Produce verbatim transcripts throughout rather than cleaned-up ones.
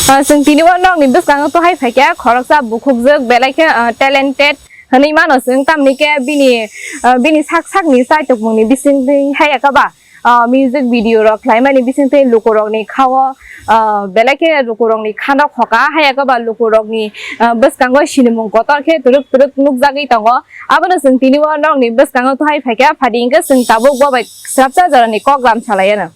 Ah, chwng tini o nokni bwskango to hai phaikha khoroksa bukhukjwk belai khe, ah, talented hwnwi mano chwng, tamni khe bini, ah, bini sak sakni chaitokmungni bisingtwi hai aka ba, ah, music video rok khlaimani bisingtwi lukurokni khao, ah, belai khe lukurokni khano khoka hai aka ba lukurokni, ah, bwskango sinimung kotor khe twrwk twrwk nukjagwi tongo. Abono chwng tini o nokni bwskango to hai phaikha, phadi hwnkhe chwng tabuk bo bai swrapsa jorani kok lam salaiano.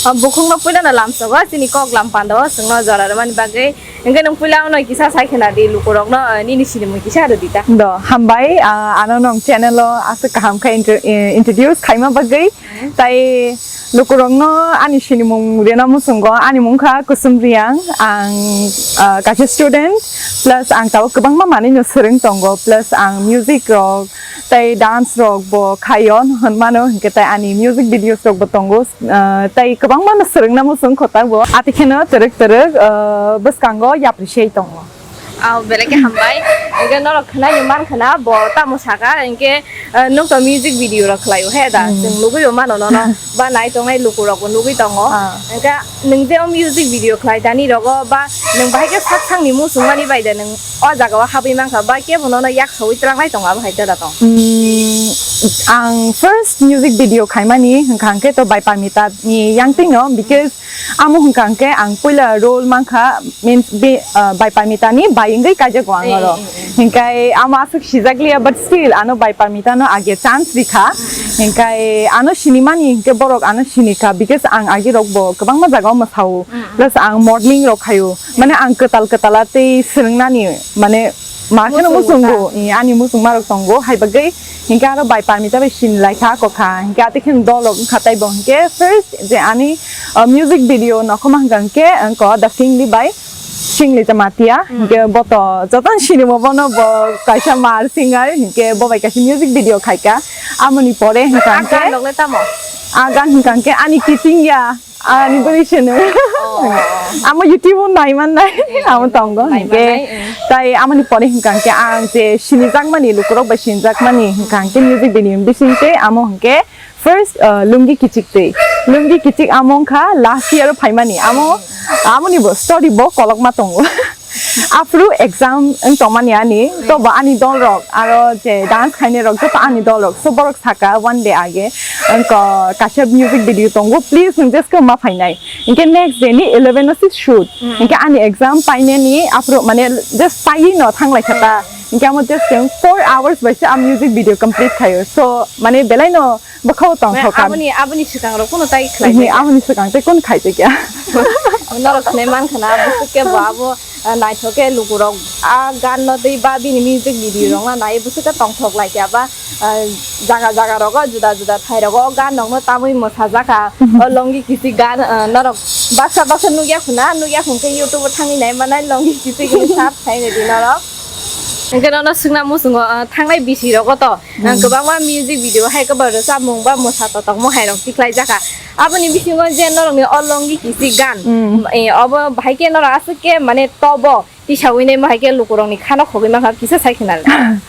O bukhukno puilano lamsogo, chini kok lam pandao chwngno jora rwmani bagwi. Hwnkhe nwng puila ono kisa sai khna di lukurokno, eh, nini sinimung kisa rw di ta. Do, hambai, ah, ano nwng channel o aswk kaham khe intro-, eh, introduce khaima bagwi. Tai lukurokno ani sinimung rwna muchungo, ani mung kha Kusum Riang, ang, ah, kaisa student, plus ang tabuk kwbangma manwino swrwng tongo, plus ang music rok tai dance rok bo khaio hwn mano, hwnkhe tai ani music videos rok bo tongo, ah, tai kwbangma no swrwngna muchung kho tabuk. Ati kheno twrwk twrwk, ah, bwskango yapri sei tongo. Ah, belai khe hambai. Hwnkhe norok khwnai ni man khna bo tamo saka, hwnkhe, ah, nwng to music video rok khlaio he da. Hmm. Chwng nugwi bo mano nono. Ba nai tongnai lukurok bo nugwi tongo. Ah. Hwnkhe nwng je o music video khlai tani rogo ba nwng bahai khe sak sakni muchung mani bai de nwng o jaga o habwi mankha ba kebo nono yak sawi twlangnai tongo abo hai jora tong. Hmm, ang first music video khaimani hwnkha hwnkhe to Bai Parmita ni yang twi no, because amo hwnkha hwnkhe ang puila role mankha, means be, ah, Bai Parmita ni bai wngwi kaijago ang oro. Eh, eh, eh. Hwnkhe amo aswk sijak liya, but still ano Bai Parmita no age chance rikha. Hwnkhe ano sinimani hwnkhe borok ano sinikha, because ang age rok bo kwbangma jaga o mwsao. Mm, mm. Plus ang modeling rok khaio. Mane ang kwtal kwtal a tei swrwngnani, mane ma kheno muchungo, muchungo ta. Eh, ani muchungma rok tongo, hai bagwi hwnkhe aro Bai Parmita bai sini lai kha, kokha. Hwnkhe ati kheno dol rok wngkha tei bo hwnkhe first je ani, uh, music video nokhoma hwnkha hwnkhe, uh, ko The Singli bai Singli Jamatia. Hmm. Hwnkhe bo to jotono sinimo bono, bo kaisa mar singer, hwnkhe bo bai kaisa music video khaikha. Amoni pore hwnkha hwnkhe, ah, gan rok le tamo? Ah, gan hwnkha hwnkhe Ani Kiching Ya. Ani bwrwi sene. Oh. Amo YouTube o nai mannai, eh, amo tongo, nai hwnkhe mannai, eh. Tai amoni pore hwnkha hwnkhe ang je sinijakmani, lukurok bai sinijakmani hwnkha hwnkhe music video ni bising tei amo hwnkhe first, uh, Lungi Kichik tei. Lungi Kichik amo wngkha last year o phaimani. Amo, amoni bo story bo kolokma tongo. Aphuru exam wng tongmani ani, to bo ani dol rok, aro je dance khainai rok, joto ani dol rok. So borok saka one day age, wngkha kaisa music video tongo, please nwng jeske ma phainai. Hwnkhe next day ni eleven o se shoot. Mm. Hwnkhe ani exam painani aphuru mane just paiwi no thanglai kha ta. Mm. Hwnkhe amo just four hours bai se a music video complete khaio. So mane belai no bwkhao tong thok kha. Aboni, aboni swkang rok kuno tai khlai. Ni, aboni swkang tei kun khai tei kya. Norok khne man khana, bwswk khe bo abo, ah, naithok khe lukurok a gan no tei ba bini music video rok no nai bwswk khe tongthok lai kha ba, ah, jaga jaga rogo juda juda thai rogo o gan rok no tamwi mwsajak kha. O Longi Kichik gan, ah, norok baksa baksa nukya khuna, nukya khun khe YouTube o thangwi nai manai Longi Kichik hinwi search khai rwdi norok. Hwnkhe nono swngna muchungo, ah, thangnai bisi rogo to, ah, mm, kwbangma music video hai kwbang rwchapmung ba mwsa totokmung hai rok tikhlai jakha. Aboni bisingo je norokni o Longi Kichik gan, mm, eh, obo bahai khe norok aswk khe mane tobo tisawi nai bahai khe lukurokni khano khogwi mankha kisa sai khna rw.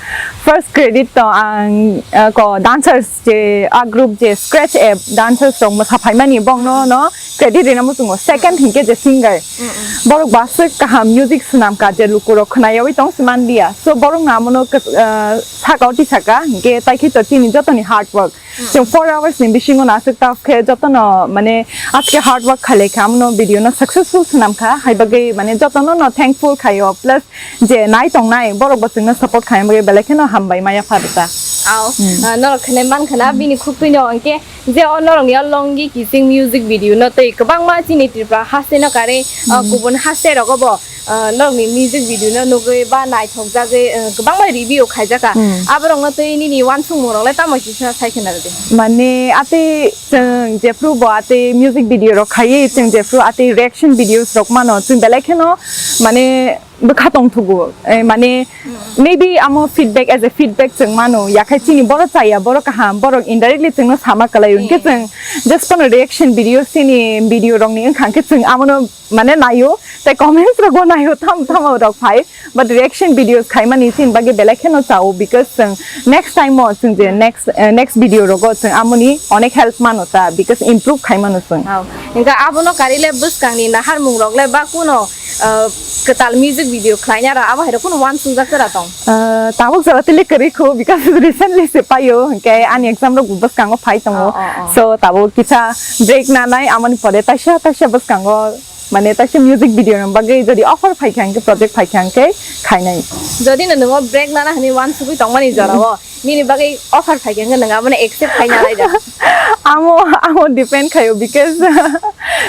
First credit to ang, ah, ko dancers je a group je Scratch app dancers rok mwsa phaimani bongno no credit rina muchungo. Second hinkhe je singer. Mm, mm. Borok baswk kaham music swnam ka je lukurok khwnayawi tong se manliya. So borok no amono kw-, ah, saka o tisaka hinkhe tai khe to chini jotoni hard work. Mm. Chwng four hours ni bisingo no aswk tough khe jotono mane aske hard work khailai kha amono video no successful swnam kha hai bagwi mane jotono no thankful khaio plus je nai tongnai borok bo chwngno support khaina bagwi belai kheno hambai maya pha rwkha. Ao, hmm, ah, norok khwnai man khana bini khuk twino hwnkhe je o norokni o Longi Kiching music video no tei kwbangma chini Tripura haste no karwi, ah, hmm, kubun haste rogo bo, ah, norokni music video no nugwi ba naithok jagwi, ah, kwbangma review khaijakha. Hmm. Aborokno tei nini uansukmung rok le tamo kisa sai khna rwdi. Mane atwi chwng jephru bo atwi music video rok khaiwi chwng jephru atwi reaction videos rok mano chwng belai kheno mane bwkha tongthugo, eh, mane maybe amo feedback, as a feedback chwng mano, yakhai chini borok chaya, borok kaham, borok indirectly chwngno sama kwlaio, hinkhe chwng just kono reaction video chini video rokni wngkha, hinkhe chwng amono mane naio, tei comments rokbo naio, tam tamo rok phai, but reaction videos khaimani chini bagwi belai kheno chao, because chwng next time o chwng je next, eh, next video rogo chwng amoni onek help mano ta, because improve khaimano chwng. Hao. Hinkhe abono karwi le bwskangni naharmung rok le ba kuno, ah, kwtal music video khlaina ra abo hai rok kuno uansukjak kwra tong? Ah, tabuk jora tele kwrwi kho, because recently se paio, hinkhe ani exam rok bo bwskango phai tongo. Oh, oh, oh. So tabuk kisa break nanai, amoni pore taisa taisa bwskango, mane taisa music video ni bagwi jodi offer phai kha hinkhe, project phai kha hinkhe khainai. Jodi no nwngo break nana hwnwi uansugwi tongmani jorao, nini bagwi offer phai kha hinkhe nwng abono accept khai nanai da? Amo, amo depend khaio, because,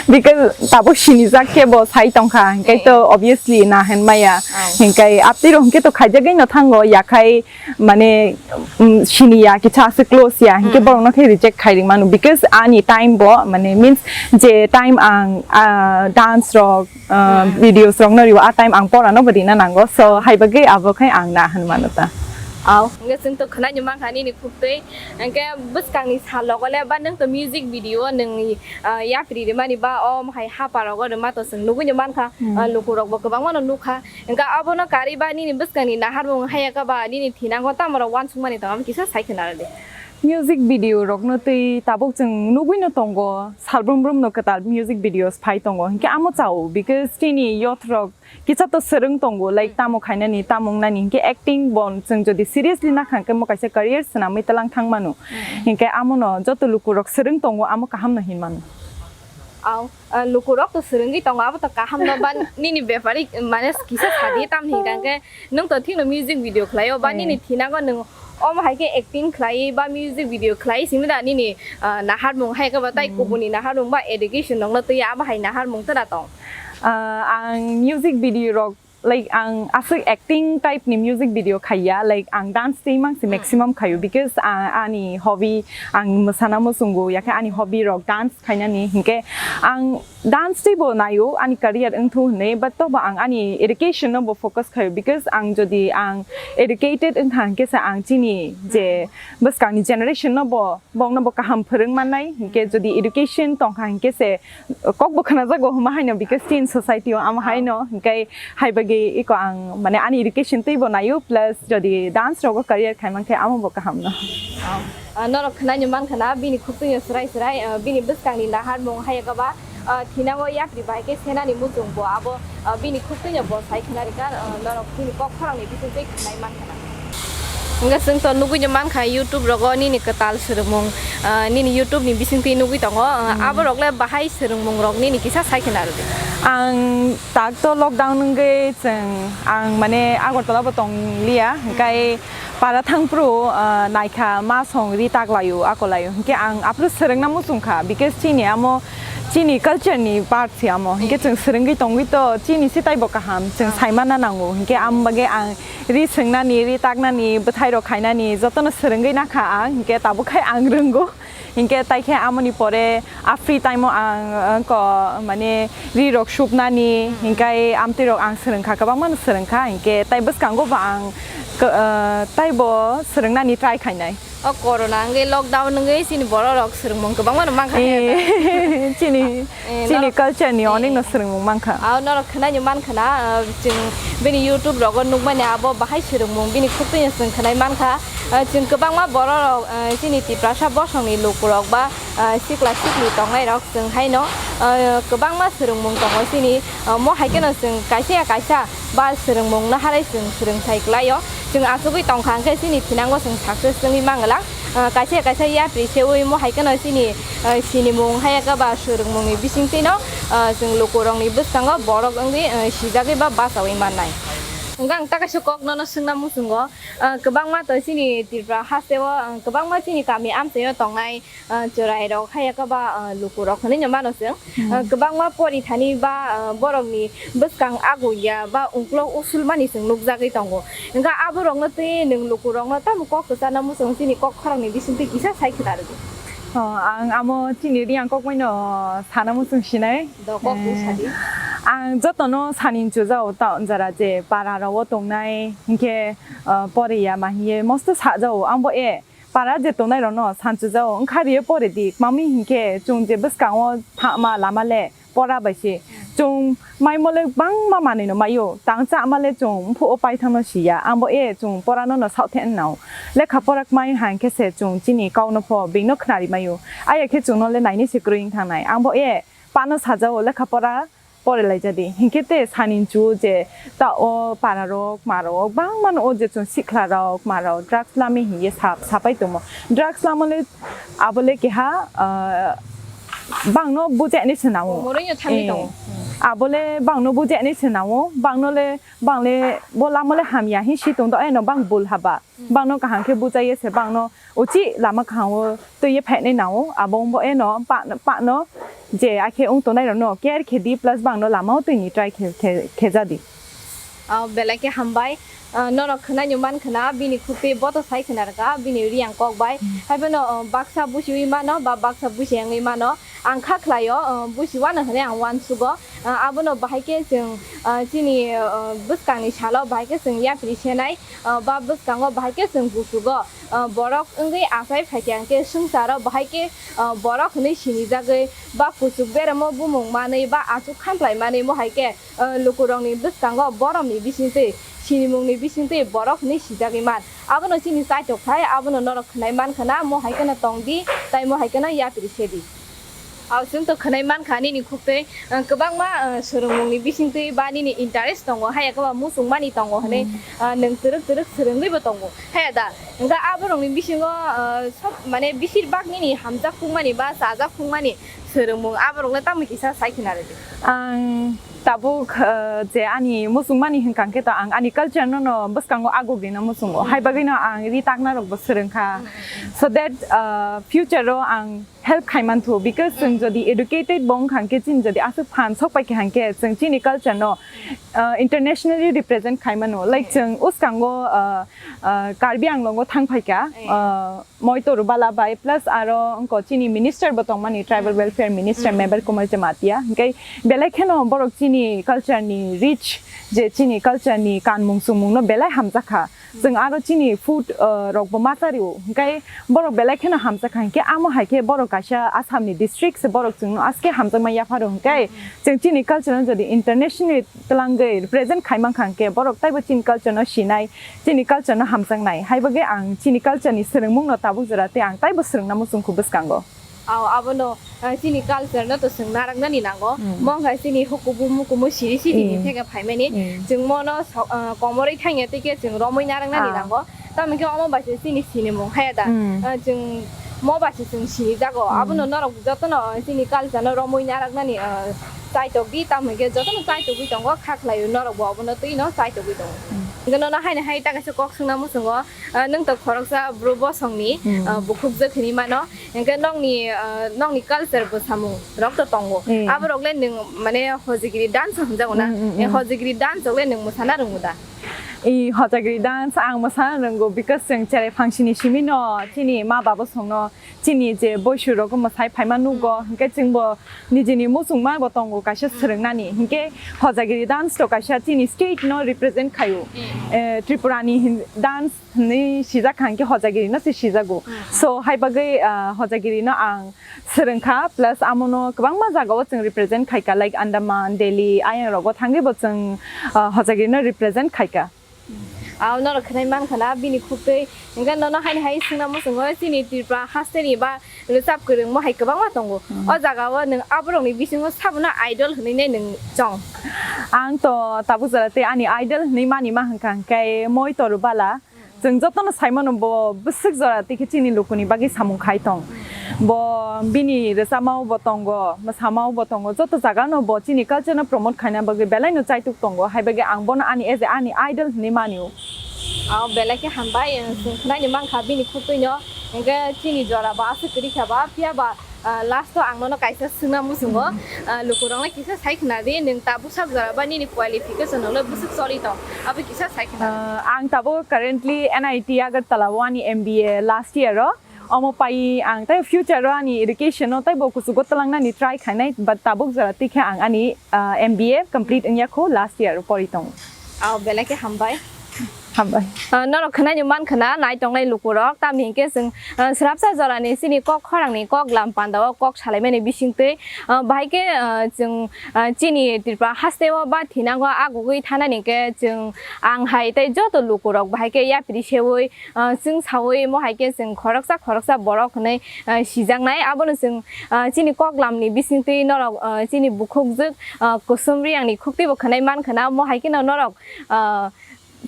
because tabuk sinijak khe bo sai tongkha, hinkhe to obviously na hwn maya. Oh. Hinkhe aptwi rok hinkhe to khaijagwi no thango, yakhai mane, mm, siniya, kisa ase close ya, hinkhe borokno khe reject khai ring mano, because ani time bo, mane, means je time ang, ah, dance rok, ah, videos rok no rio, a time ang pora no bo rina nango, so hai bagwi abo khai ang na hwn mano ta. Au, hinkhe chwng to khwnai mankha nini khuktwi, hinkhe bwskangni sal rogo le ba nwng to music video nwng, ah, yapri rimani ba o hai hapa rogo rwma to chwng nugui no mankha, ah, luku rok bo kwbangma no nukha. Hinkhe abono karwi ba nini bwskangni naharmung haiya khe ba nini thinango tamo rok uansukmani tong, amo kisa sai khna rw di. Music video rokno twi tabuk chwng nugui no tongo, salbrum brum no kwtal music videos phai tongo, hinkhe amo chao, because chini youth rok kisa to swrwng tongo, like tamo khainani, tamo wngnani, hinkhe acting bo chwng jodi seriously nakha hinkhe mo kaisa career swnamwi tlang thang mano, hinkhe amono joto luku rok swrwng tongo, amo kaham no hin mano. Au, ah, lukurok to swrwngwi tongo, abo to kaham no ba nini bepari mane kisa sadi tam hinkha khe nwng to thikno music video khlaio ba nini thinango nwng omo hai khe acting khlai ba music video khlai simi da nini, ah, naharmung hai khe ba tai kubuni naharmung ba education rokno twi abo hai naharmung tera tong? Ah, ang music video rok, like, ang aswk acting type ni music video khaiya, like, ang dance tei mangsi maximum khaio, because, ah, ani hobby, ang mwsana muchungo, yakhe ani hobby rok dance khainani, hinkhe ang dance tei bo naio, ani career wngthu hwnwi, but tobo ang ani education no bo focus khaio, because ang jodi ang educated wngkha hinkhe se ang chini je bwskangni generation no bo, bongno bo kaham phwrwng mannai, hinkhe jodi education tongkha hinkhe se kok bo khwnajago hwnma haino, because teen society o amo haino, hinkhe hai bagwi iko ang mane ani education twi bo naio, plus jodi dance rogo career khai mankhe amo bo kaham no. Ah, norok khwnai ni mankha na bini khuk twi srai srai, ah, bini bwskang ni nahar mung hai kaba, ah, thinango yapri bai khe senani muchung bo abo, ah, bini khuk twi bo sai khna rikha, ah, norok bini kok khorang ni bising twi khwnai mankha na. Hingke chwng to nugui no mankha YouTube rogo nini kwtal swrwngmung, ah, nini YouTube ni bisingtwi nugui tongo, ah, aborok le bahai swrwngmung rok nini kisa sai khna rwdi. Ang tak to lockdown wngwi chwng, ang mane Agartala bo tong liya, hingkai para thangphuru, ah, naikha ma song ri tak laio, ako laio, hingke ang aphuru swrwngna muchung kha, because chini amo chini culture ni part se amo, hingke chwng swrwngwi tongwi to chini se taibo kaham, chwng saimana nango, hingke am bagwi ang ri swngnani, ri taknani, bwthairok khainani jotono swrwngwi nakha ang, hinkhe tabuk khai ang rwngo. Hinkhe tai khe amoni pore a free time o ang, uh, ko, mane, rirok supnani, hinkhe amtwirok ang swrwngkha, kwbangmano swrwngkha, hinkhe tai bwskango bo ang, uh, taibo swrwngnani try khainai. O corona wngwi, lockdown wngwi chini borok rok swrwngmung kwbangma no mankha khe ta. Eh, chini, eh, chini norok culture ni, eh, onek no swrwngmung mankha. Ah, norok khwnai ni mankha na, ah, chwng bini YouTube rogo nukmani abo bahai swrwngmung bini khuk twi no chwng khwnai mankha. Ah, chwng kwbangma borok rok, ah, chini Tiprasa bosong ni luku rok ba, ah, sikla sikli tongnai rok chwng haino, ah, kwbangma swrwngmung tongo chini, ah, mo hai kheno chwng kaisa ya kaisa ba swrwngmung no harai chwng swrwng sai kwlai o. Chwng achugwi tongkha hwnkhe chini thinango chwng success wngwi mangwlang. Ah, kaisa kaisa yapri sewi mo hai kheno chini, ah, sinimung hai khe ba swrwngmungni bisingtwino, ah, chwng lukurokni bwskango borok wngwi, ah, sijagwi ba bachawi mannai. Hwnkhe ang ta kaisa kok nono swngna muchungo, ah, kwbangma to chini Tripura hasteo, ah, kwbangma chini kami amchaio tongnai, ah, chwrairok, hai khe ba, ah, lukurok hwnwi no mano chwng. Hmm. Ah, kwbangma porithani ba, ah, borokni bwskang aguya ba uklok usulmani chwng nukjagwi tongo. Hwnkhe aborokno twi nwng lukurokno tamo kok kwcharna muchung chini kok khoroknwi bisingtwi kisa sai khna rwdi. Oh, ang amo chini Reang kokmaino sana muchung sinai. Do kok twi sadi. Ang jotono sani chujao ta jara je para rao tongnai hinkhe, ah, poriya ma hiye mosto sajao ang bo e para je tongnai rokno san chujao wngkha riye pore di mami hinkhe chwng je bwskango thangma lama le pora bai se chwng maimo le bangma manwi no maio tang chama le chwng mphuo paithangno siya ang bo e chwng pora no no saohthe nao lekha pora kmai hinkhe se chwng chini kau no pho bini no khnari maio aya khe chwng no le naini se kwrwi wng thangnai ang bo e pano sajao lekha pora pore laijadi. Hinkhe te sani chu je ta o para rok, ma rok, bangma no o je chwng sikla rok, ma rok, drugs lami hiye sap-, sapai tongmo. Drugs lamo le abo le keha, ah, bangno bujai ni swnamo. Moroi no thangwi Eh, tongo. Abo le bangno bujai ni swnamo, bangno le, bang le bo lamo le hamya hi si tong do, eno bang bul haba. Bangno kaham khe bujaiye se bangno uchi lama kaham o twiye phainai nao abo wngbo eno pa-, pano je akhe wng tongnai rokno care khe di plus bangno lama o twini try khe, khe, khe jadi. Ah, belai khe hambai. Ah, norok khwnai ni man khwna bini khuk twi boto sai khwna rwkha bini riyang kok bai. Haibono, ah, baksa busiwi mano ba baksa busi wngwi mano. Ang kha khlaio, ah, busi wano hwnwi ang uansugo. Ah, abono bahai khe chwng, ah, chini, ah, bwskangni salo bahai khe chwng yapri senai, ah, ba bwskango bahai khe chwng busugo. Ah, borok wngwi achai phaikha hwnkhe swngcharo bahai khe, ah, borok hwnwi sinijagwi ba kuchuk beremo bumung manwi ba achuk khamplai manwi mohai khe, ah, lukurokni bwskango borokni bisingtwi sinimungni bisingtwi borok hwnwi sijagwi man. Abono chini chaitok khai, abono norok khwnai mankha na, mohai kheno tongdi, tai mohai kheno yapri sedi. Aw, chwng to khwnai mankha nini khuktwi, ah, kwbangma, ah, swrwngmungni bisingtwi ba nini interest tongo, haiya kwbang muchungmani tongo hwnwi, ah, nwng twrwk twrwk swrwngwibo tongo, haiya da? Hwnkhe aborokni bisingo, ah, sob, mane, bisir bak nini hamjak phungmani ba chajak phungmani swrwngmung aborokno tamo kisa sai khna rwdi. Ang tabuk, ah, je ani muchungmani hwnkha hwnkhe to ang ani culture no, no bwskango agugwi no muchungo. Hai bagwi no ang ri takna rokbo swrwngkha. So that, ah, future o ang help khai manthu, because chwng jodi educated bo wngkha hwnkhe chini jodi aswk phan sok pai kha hwnkhe chwng chini culture no, uh, internationally represent khai mano, like chwng uskango, uh, uh, Karbi Anglong o thang phai kha, uh, Moitoru Bala bai plus aro wngko chini minister bo tongmani, tribal welfare minister Mebar Kumar Jamatia, hwnkhe belai kheno borok chini culture ni rich, je chini culture ni kanmung chumung no belai hamjak kha. Chwng aro chini food, uh, rokbo ma chario, hwnkhe borok belai kheno hamjak kha, hwnkhe amo hai khe borok kaisa Assam ni district se borok chwngno aske hamjakma yapharo, hwnkhe chwng chini culture no jodi internationally twlangwi represent khai mankha, hwnkhe borok taibo chini culture no sinai, chini culture no hamjaknai, hai bagwi ang chini culture ni swrwngmung no tabuk jora tei ang taibo swrwngna muchungkhu bwskango. Aw, abono, eh, chini culture no to chwng naraknani nango. Mo wngkha chini hukubu mukumu siri siri ni theke phaimani. Chwng mono sok, eh, komorwi thangya tei khe chwng romwi naraknani nango. Tamo khe omo bai se chini sinimung haya da. Eh, chwng mo bai se chwng sinijago. Abono norok jotono, eh, chini culture no romwi naraknani, eh, chaitok di, tamo khe jotono chaitogwi tongo, kha khlaio norok bo abono twi no chaitogwi tongo. Hwnkhe nono haino hai ta kaisa kok swngna muchungo, eh, nwng to khoroksa bru bosongni, eh, bukhukjwk hinwi mano. Hwnkhe nokni, ah, nokni culture bo samung rok to tongo. Aborok le nwng mane hojagiri dance hwnjago na? Eh, hojagiri dance rok le nwng mwsana rwngmu da? I hojagiri dance ang mwsana rwngo, because chwng cherai phangsini simi no chini ma baba songno chini je boisu rogo mwsai phaima nugo, hwnkhe chwngbo nijini muchungma bo tongo kaisa swrwngnani. Hwnkhe hojagiri dance to kaisa chini state no represent khaio. Eh, Tripura ni hin-, dance hwnwi sijak kha, hwnkhe hojagiri no se sijago. So, hai bagwi, ah, hojagiri no ang swrwng kha, plus amo no kwbangma jaga o chwng represent khai kha, like Andaman, Delhi, ayang rogo thangwi bo chwng, ah, hojagiri no represent khai kha. Ah, norok khwnai man khana bini khuktwi, hwnkhe nono haini hai swngna muchungo chini Tripura haste ni ba rwchap kwrwngmo hai kwbangma tongo. O jaga o nwng aborokni bisingo sabono idol hwnwi nai nwng chong? Ang to tabuk jora tei ani idol hwnwi mani ma hwnkha hwnkhe Moitoru Bala. Chwng jotono saimano bo bwswk jora tei khe chini lukuni bagwi samung khai tong. Bo bini rwchapmao bo tongo, mwsamao bo tongo, joto jagano bo chini culture no promote khaina bagwi belai no chaituk tongo, hai bagwi ang bono ani as a ani idol hwnwi mani o. Ah, belai khe hambai, chwng khwnai ni mankha bini khuktwi no, hwnkhe chini jora ba aswk kwrwi kha ba, phiya ba, ah, last o ang nono kaisa swngna muchungo, ah, lukurokno kisa sai khna di, nwng tabuk sak jora ba nini qualification rokno bwswk choli tong, abo kisa sai khna di. Ah, ang tabuk currently N I T Agartala o ani M B A last year o. Omo pai ang tei future o ani education no tei bo kuchugo twlangnani try khainai, but tabuk jora tikhe ang ani, ah, M B A complete wngya kho, last year pori tong. Ao belai khe hambai. Hambai. Ah, norok khwnai ni man khwna nai tongnai lukurok, tamni hinkhe chwng, ah, swrapsa jorani chini kok khorangni kok lam panda o kok salaimani bisingtwi, ah, bahai khe, ah, chwng, ah, chini Tripura haste o ba thinango agugwi thanani hinkhe chwng ang hai tei joto lukurok bahai khe yapri seui, ah, chwng saui mo hai khe chwng khoroksa khoroksa borok hwnwi, ah, sijaknai. Abono chwng, ah, chini kok lamni bisingtwi norok, ah, chini bukhukjwk, ah, Kusum Reang ni khuktwi bo khwnai man khwna, mo hai kheno norok, ah,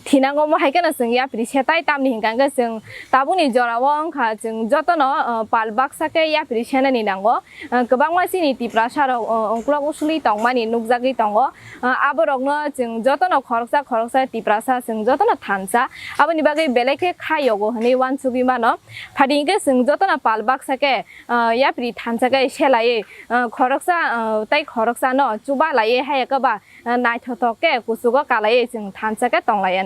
thinango mo hai kheno chwng yapri setai, tamni hinkha khe chwng tabukni jorao wngkha chwng jotono, ah, pal baksa khe yapri senani nango. Ah, kwbangma chini Tiprasa rok, ah, ongkulok usuli tongmani nukjagwi tongo. Ah, aborokno chwng jotono khoroksa khoroksa Tiprasa chwng jotono thansa. Aboni bagwi belai khe kha yogo hwnwi uansugwi mano. Phadi hinkhe chwng jotono pal baksa khe, ah, yapri thansa khe selaiwi, ah, khoroksa, ah, tei khoroksano chuba laiwi hai khe ba, ah, naithothok khe kuchugo kalaiwi chwng thansa khe tonglaiya.